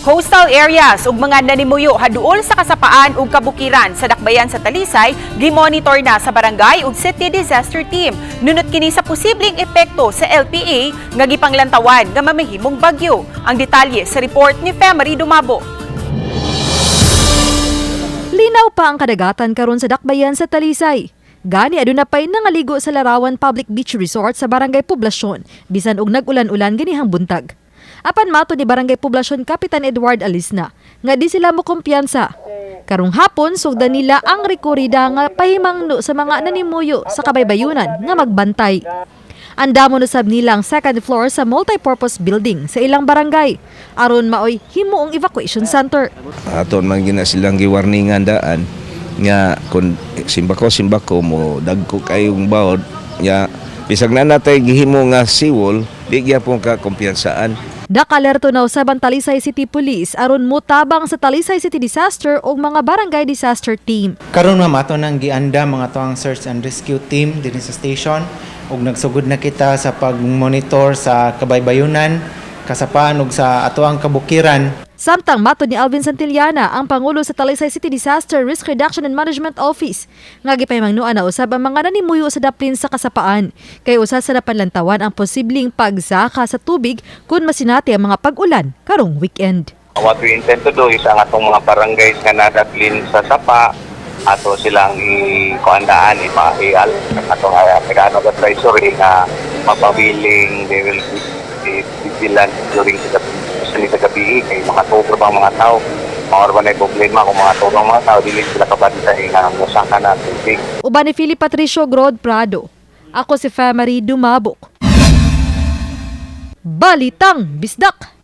Coastal areas ug mga nanimuyo haduol sa kasapaan ug kabukiran sa dakbayan sa Talisay gimonitor na sa barangay ug city disaster team. Nunot kini sa posibleng epekto sa LPA nga gipanglantawan nga mamahimong bagyo. Ang detalye sa report ni Femery Dumabo. Linaw pa ang kadagatan karon sa dakbayan sa Talisay. Gani aduna pay nangaligo sa Larawan Public Beach Resort sa Barangay Poblasyon bisan og nag-ulan-ulan ganihang buntag. Apan matod ni Barangay Poblasyon Kapitan Edward Alisna nga di sila mokumpiyansa. Karong hapon sugdan nila ang rekorida nga pahimangno sa mga nanimuyo sa kabaybayunan nga magbantay. Andamo na sab nila ang second floor sa multipurpose building sa ilang barangay aron maoy himuong evacuation center. Aton man gina silang giwarningan daan nga kung simbako simbako mo dagko kayong bawod nga bisag na natay gihimo nga seawall, di gyapon ka kumpiyansaan. Nakalerto na usab ang Talisay City Police aron motabang sa Talisay City Disaster ug mga barangay disaster team. Karon, ma'am, ato nang gianda mga tuang search and rescue team dinhi sa station ug nagsugod na kita sa pag-monitor sa kabaybayunan, kasapaan ug sa atoang kabukiran. Samtang matod ni Alvin Santillana, ang pangulo sa Talisay City Disaster Risk Reduction and Management Office, nga gipahimangnoan na usab ang mga nanimuyo sa daplin sa kasapaan kay usa sa napanlantawan ang posibleng pagsaka sa tubig kung masinati ang mga pag-ulan karong weekend. What we intend to do is ang atong mga barangays nga nadaplin sa sapa, ato silang i-kuandaan, ipa i atong taga advisory nga mapabiling they will be vigilant during the, especially sa gabi, kay mga tugo ang mga tao. Mga ba na problema kung mga tugo ang mga tao, dili sila kabantay nga musaka na tubig. Uban ni Philip Patricio Grod Prado. Ako si Femery Dumabok. Balitang Bisdak!